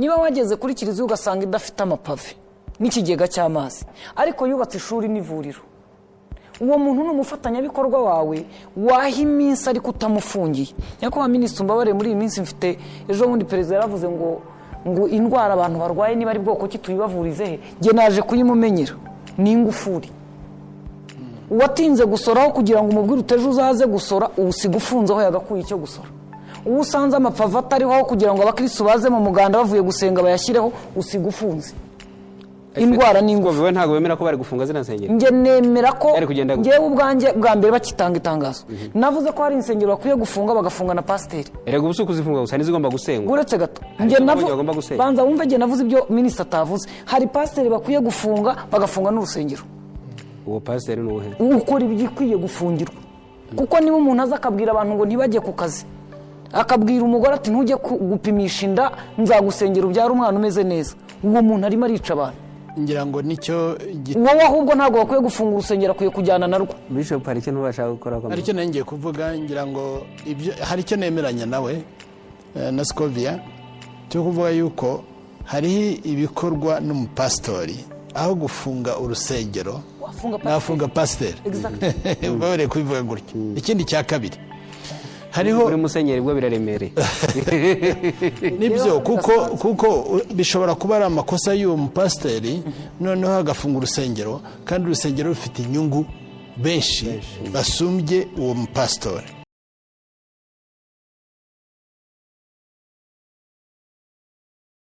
Niba wageze kuri kiliziya ugasanga idafite amapave n'ikigega cy'amazi, ariko yubatse ishuri n'ivuriro, uwo muntu ni umufatanyabikorwa wawe, waha iminsi ariko utamufungiye. Nyakubahwa Minisitiri, umbabarire, muri iyi minsi mfite, ejo bundi perezida yaravuze ngo indwara abantu barwaye niba ari bwoko ki tuyibavurize he? Njye naje kuyimumenyera, ni ingufuri. Uwatinze gusoraho kugira ngo umubwire uteje uzaze gusora, usiga ufunze aho yagakuye icyo gusora. Uwo usanze amapave atariho, aho kugira ngo abakirisitu baze mu muganda bavuye gusenga bayashyireho, usiga ufunze. Indwara ni ingufu. We ntabwo bemera ko bari gufunga zino nsengero? Njye nemera ko Yari kugenda gute? Njyewe ubwanjye, bwa mbere bakitanga itangazo, navuze ko hari insengero bakwiye gufunga, bagafunga na pasiteri. Erega ubu si ukuzifunga gusa, n'izigomba gusengwa. Uretse gato. Hari Njye izo bagomba gusenya. Banza wumve, njye navuze ibyo minisitiri atavuze. Hari pasiteri bakwiye gufunga, bagafunga n'urusengero. Uwo pasiteri ni uwuhe? Ukora ibikwiye gufungirwa, kuko niba umuntu aza akabwira abantu ngo ntibajye ku kazi, akabwira umugore ati: "Ntujye gupimisha inda, nzagusengera ubyare umwana umeze neza", uwo muntu arimo arica abantu. Ngira ngo nicyo Wowe ahubwo ntabwo bakwiye gufunga urusengero, akwiye kujyana narwo. Bishop, hari icyo ntubashaka gukora? Hari icyo nari ngiye kuvuga. Ngira ngo ibyo hari icyo nemeranya nawe na Scovia, cyo kuvuga yuko hariho ibikorwa n'umupasitori, aho gufunga urusengero wafunga pasiteri. Nafunga pasiteri. Exactly. Babereye kubivuga gutyo. Ikindi cya kabiri, hariho Kuri musenyeri bwo biraremereye. Nibyo, kuko bishobora kuba ari amakosa y'uwo mupasiteri, noneho agafunga urusengero, kandi urusengero rufite inyungu benshi basumbye uwo mupasitori.